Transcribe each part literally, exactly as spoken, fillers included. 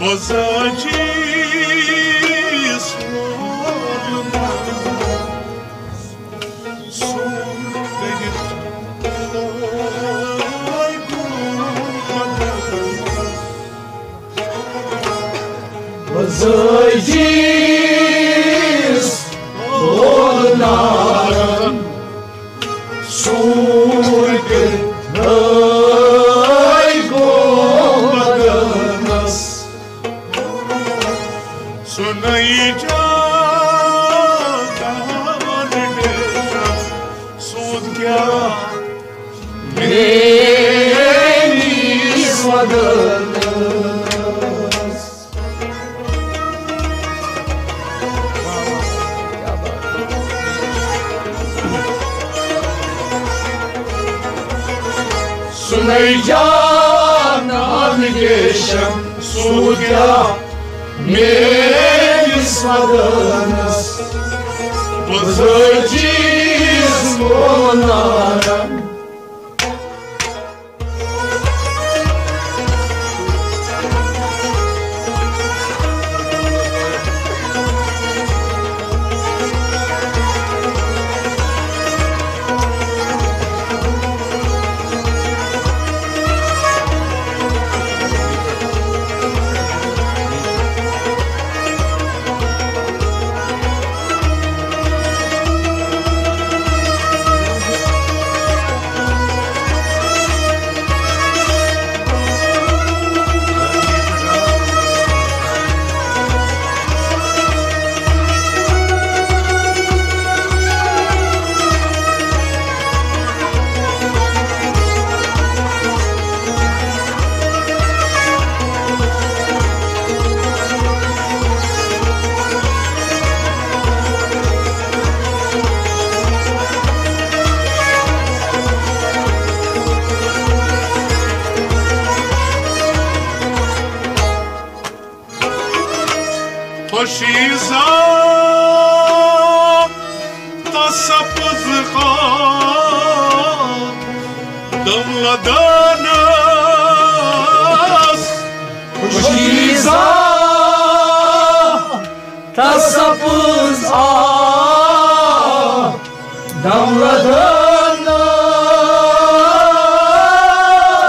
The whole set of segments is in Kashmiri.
مزاجی سون سون کٔرِتھ لوے گوٚو مگر۔ مزاجی سون نارن سون کٔرِتھ لوے گوٚو مگنس۔ سُنَے جان سود کیا میٲنِس وطنس۔ سُنَے جان ناوِگیشن سود کیا میٲنِس وطنس۔ بزٲجیس گونارن۔ خوشی زاد تسپز خان دم لدانس۔ خوشی زاد تسپز آ دم لدانس۔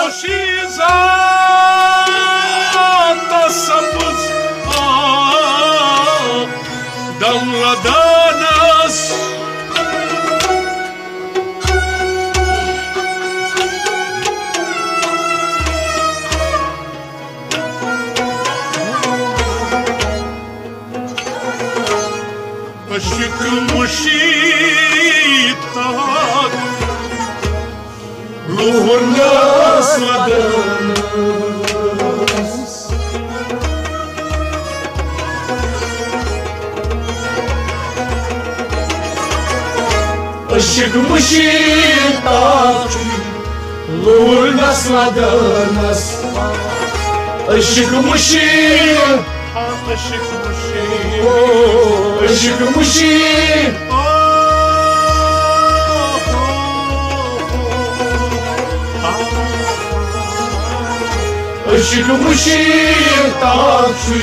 خوشی زاد تسپز آ دم لدانس۔ عشق مشیتاک لوہر نس لدانس۔ عشق مشیتاک لوہر نس لدانس۔ عشق مشیت عشق مشیت۔ عشق مشیت۔ عشق مشیتاک چھُے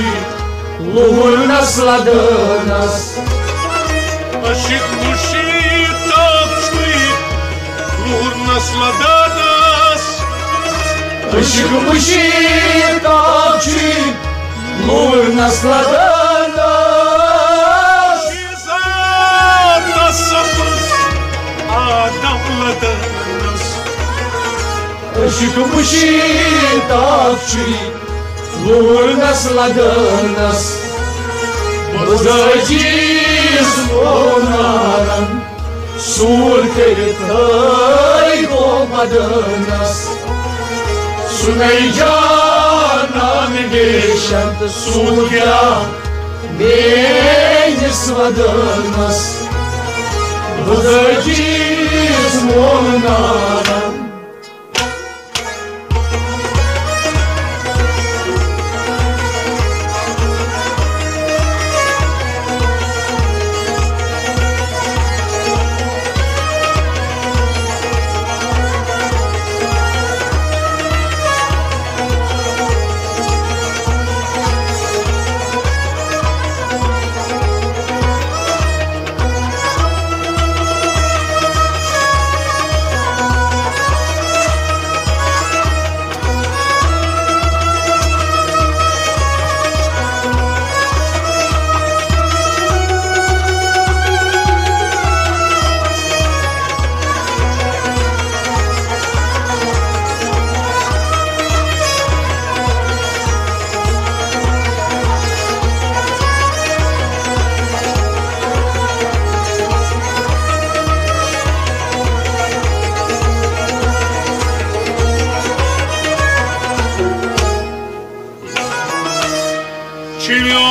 لوہر نس لدانس۔ عشق مشیتاک چھُے لوہر نس لدانس۔ عشق مشیتاک چھُے لوہر نس لدانس۔ ذات سبز آدم لدانس۔ عشق مشیتاک چھُے لوہر نس لدانس۔ بزٲجیس لونارن سوٗر کٔرِتھ تھٲے گوٚو مدٲنس۔ سُنے جانان گیشن سوٗر کیٛاہ میٲنِس ودٲنس۔ بزٲجیس لونارن۔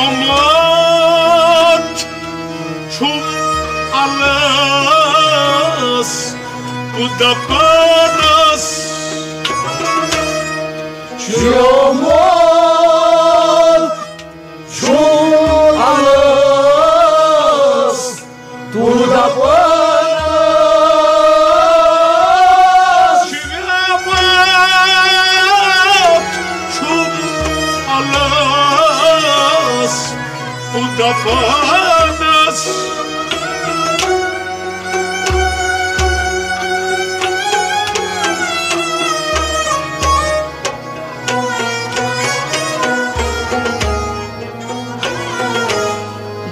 آمُت چھُم الس تہٕ دپانس۔ شیومُت چھُم الس تہٕ دپانس۔ شیومُت چھُم الس تہٕ دپانس۔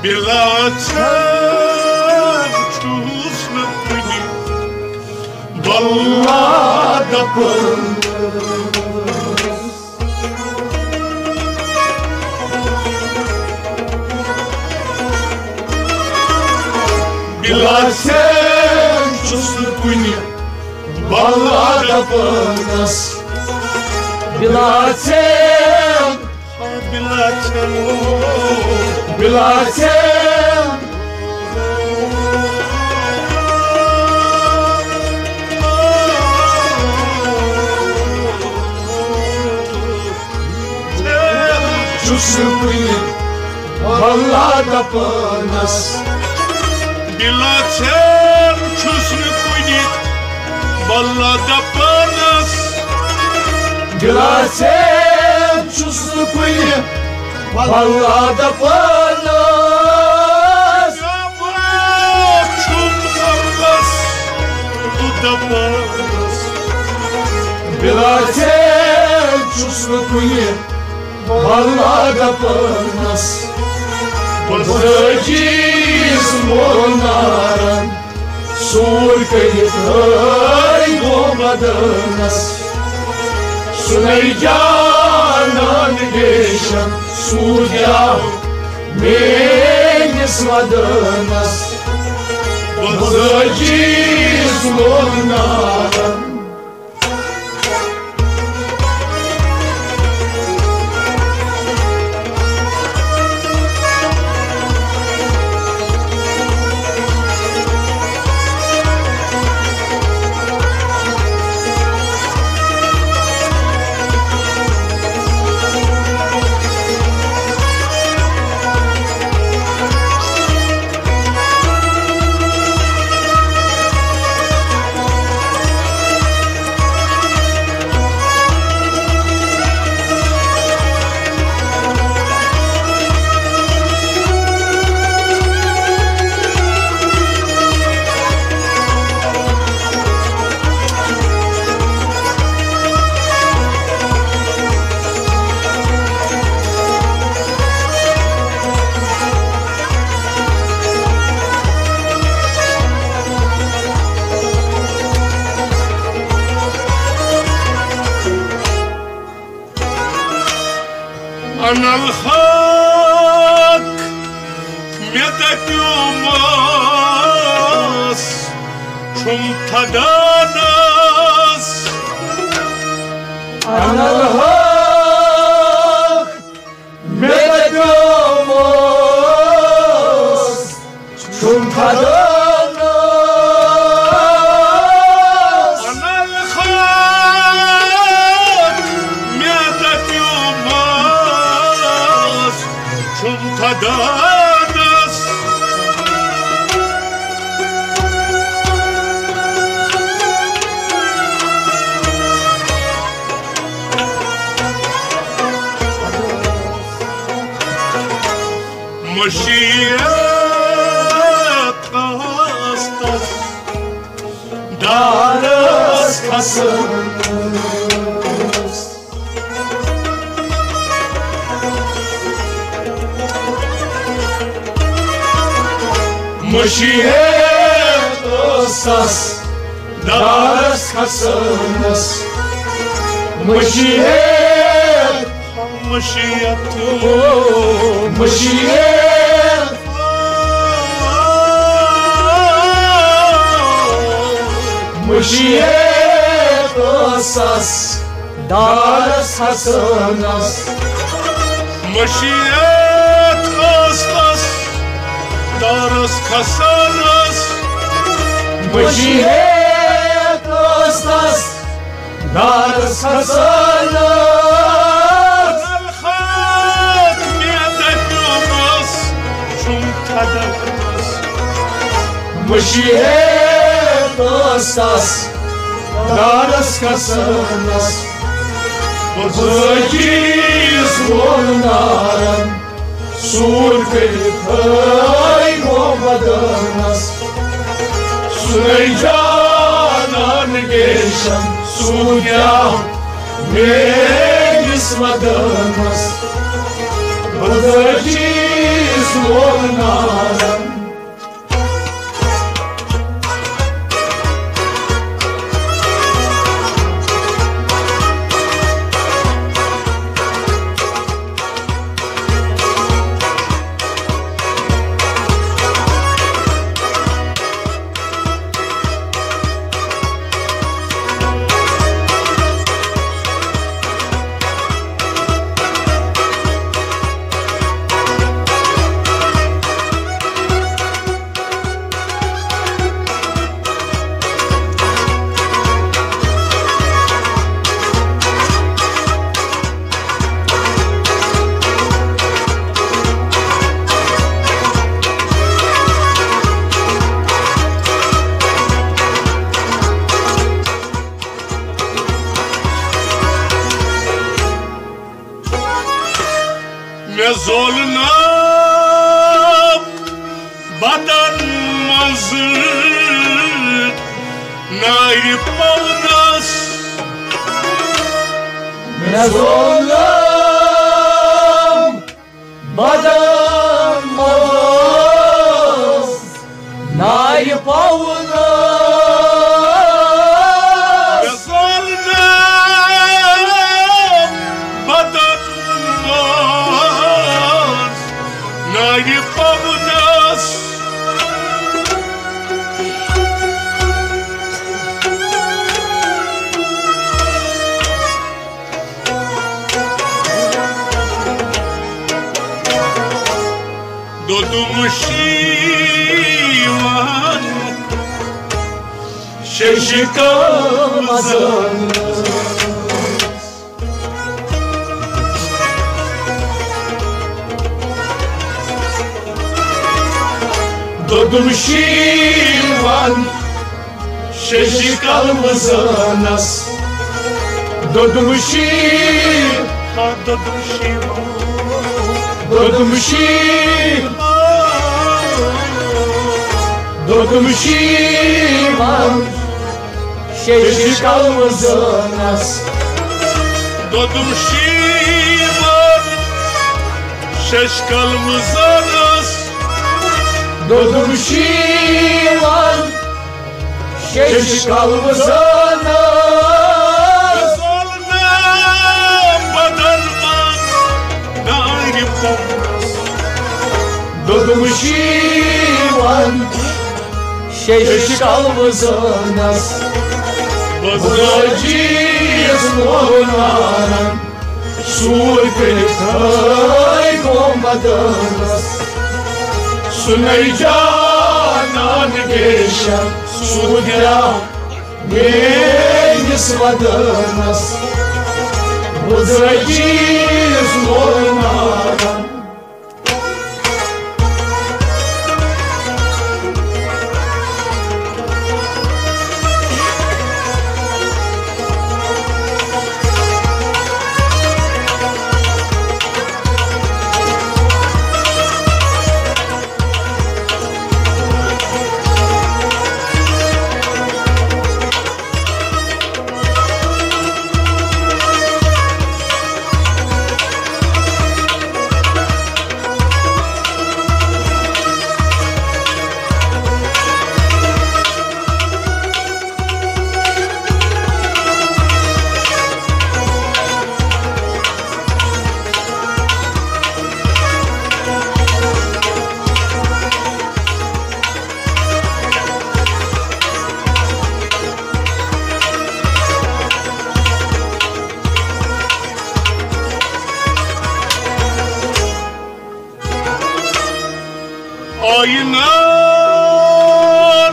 بِلا ژھٮ۪ن چھُس نہٕ کُنہِ بلا دپان۔ بِلا ژھٮ۪ن چھُس نہٕ کُنہِ بلا دپانس۔ بِلا ژھٮ۪ن، بِلا ژھٮ۪ن، بِلا ژھٮ۪ن۔ چھُس نہٕ کُنہِ بلا دپانس۔ بِلا ژھٮ۪ن چھُس نہٕ کُنہِ بلا دپانس۔ بِلا ژھٮ۪ن چھُس نہٕ کُنہِ بلا دپانس۔ چھُم الس تہٕ دپانس۔ بِلا ژھٮ۪ن چھُس نہٕ کُنہِ بلا دپانس۔ بزٲجیس مول نارن سوٗر کٔرِتھ ہٲرۍ گوٚو مدانس۔ سُنے جانان ریشن سوٗدیو میٲنِس ودانس۔ بزٲجیس مول نارن۔ انا الحق، مےٚ دَپیومَس چھُم تھدانَس۔ انا الحق، مےٚ دَپیومَس چھُم تھدانَس۔ انا الحق، مےٚ دَپیومَس چھُم تھدانَس۔ مشیت ٲس تس دارس کھسان۔ مشیت ٲس تس دارس کھسانس۔ مشیت، مشیت، او مشیت، مشیت ٲسس دارس کھسانس۔ مشیت دارس کھسانس۔ مٔشی ہیٚتھ ٲس تس دارس کھسانس۔ نلخات مےٚ دپیومس چھُم خدانس۔ مٔشی ہیٚتھ ٲس تس دارس کھسانس۔ بہٕ زٲجِس وول نارن۔ سوٗر کٔرِتھ تھٲے گوٚو بدنس۔ سُنے جانان گیشن سوٗدیا میٲنِس ودنس۔ بہٕ زٲجِس وول نارن۔ مےٚ زول ناو بدن منٛز نارِ پونس۔ مےٚ زول ناو بدن منٛز نارِ پونس۔ مےٚ زول ناو بدن منٛز نارِ پونس۔ دوٚدُم شیٖوان شیٚشہِ کلمہٕ زانس۔ دوٚدُم شیٖوان شیٚشہِ کلمہٕ زانس۔ دوٚدُم شیٖوان، دوٚدُم شیٖوان، دوٚدُم شیٖوان، دوٚدُم شیٖوان شیٚشہِ کلمہٕ زانس۔ دوٚدُم شیٖوان شیٚشہِ کلمہٕ زانس۔ دوٚدُم شیٖوان شیٚشہِ کلمہٕ زانس۔ زول ناو بدن منٛز نارِ پونس۔ دوٚدُم شیٖوان شیٚشہِ کلمہٕ زانس۔ بہٕ زٲجِس وول نارن۔ سوٗر کٔرِتھ تھٲے گوٚو مدانس۔ سُنے جانان گیشن سوٗدیا میٲنِس ودانس۔ بہٕ زٲجِس وول نارن۔ نان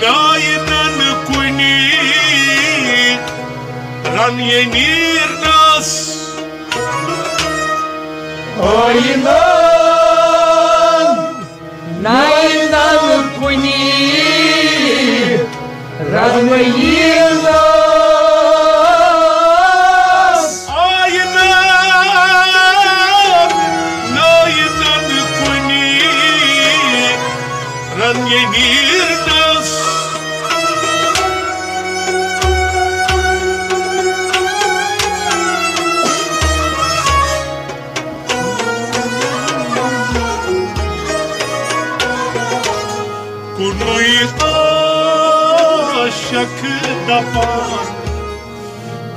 ناینن کُنی رنیہ نیرنس۔ آینن ناینن کُنی رنیہ نیرنس۔ آینن ناینن کُنی رنیہ نیرنس۔ کُنُے عاشق دپان،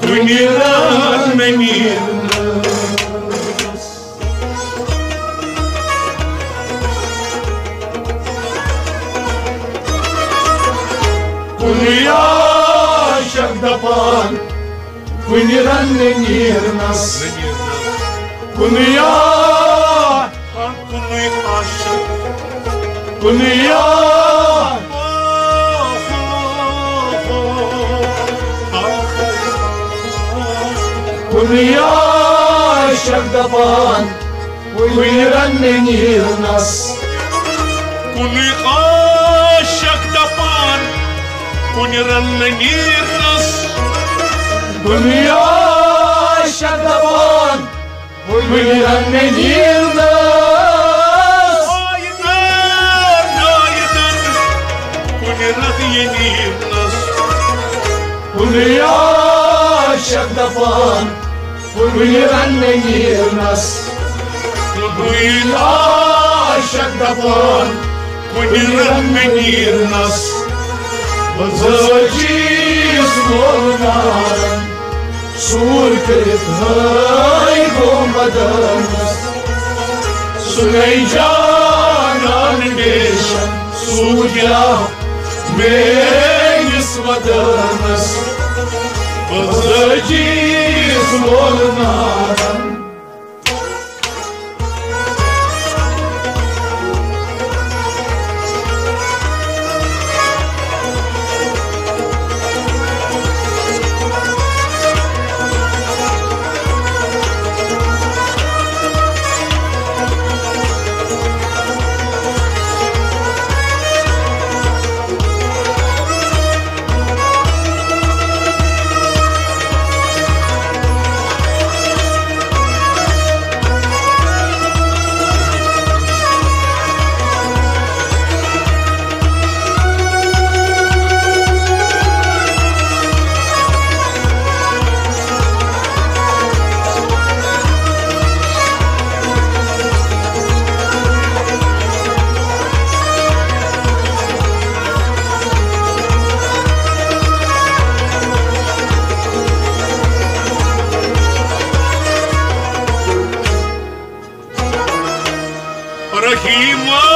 کُنہِ رنہٕ نیرنس۔ کُنُے عاشق دپان، کُنہِ رنہٕ نیرنس۔ کُنُے آ-، کُنُے عاشق، کُنُے آ-، کُنُے عاشق دپان، کُنہِ رنہٕ نیرنس۔ کُنُے عاشق دپان، کُنہِ رنہٕ نیرنس۔ کُنُے عاشق دپان، کُنہِ رنہٕ نیرنس۔ آینن ناینن کُنہِ رنہٕ نیرنس۔ کُنُے عاشق دپان، کُنہِ رنہٕ نیرنس۔ کُنُے عاشق دپان، کُنہِ رنہٕ نیرنس۔ بہٕ زٲجِس لولہٕ نارن، سوٗر کٔرِتھ ہٲے گوٚو مدنس۔ سُنے جانان ڈیشن سوٗدیا میٲنِس ودنس۔ بہٕ زٲجِس لولہٕ نارن۔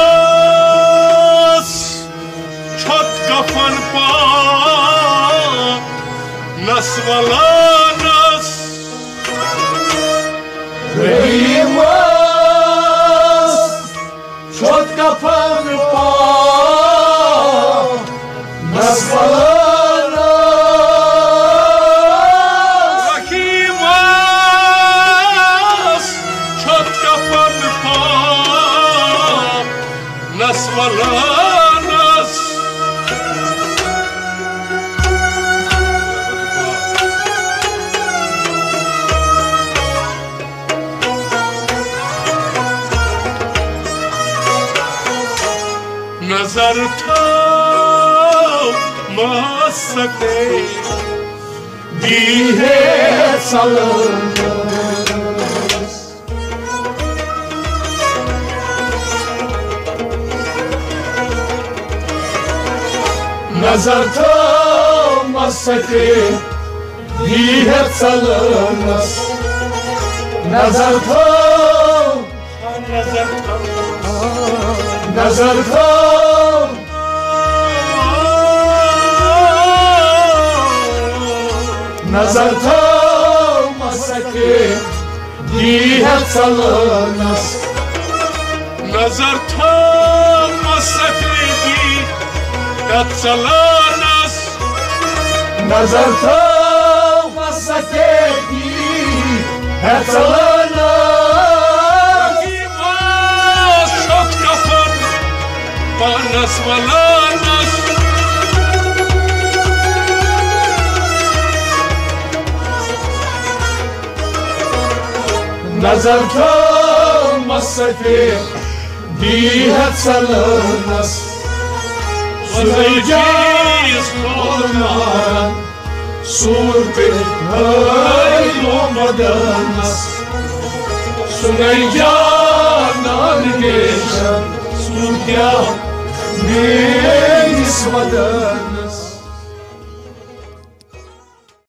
رحیمس چھوٚت کفن پانس ولانس۔ رحیمس چھوٚت کفن پانس ولانس۔ رحیمس چھوٚت کفن پانس ولانس۔ نظر تھاو مس ستے، دی ہے سلامت۔ نظر تھاو مس ستے، دی ہے سلامت۔ نظر تھاو، نظر تھاو، نظر تھاو مس ستے، دی ہے سلامت۔ نظر تھاو سفیدی ہٮ۪تھ ژلانس۔ نظر تھٲو سفیدی ہٮ۪تھ ژلانس۔ رقیبس چھوٚک کفن پانس ولانس۔ نظر تھٲومس سفیدی ہٮ۪تھ ژلانس۔ سُہ نٔے جان کھول مارن، سوٗر کٔرِتھ ہٲوۍ لوم ودانس۔ سُہ نٔے جان آن گیشن، سوٗر کیٛاہ میٲنِس ودانس۔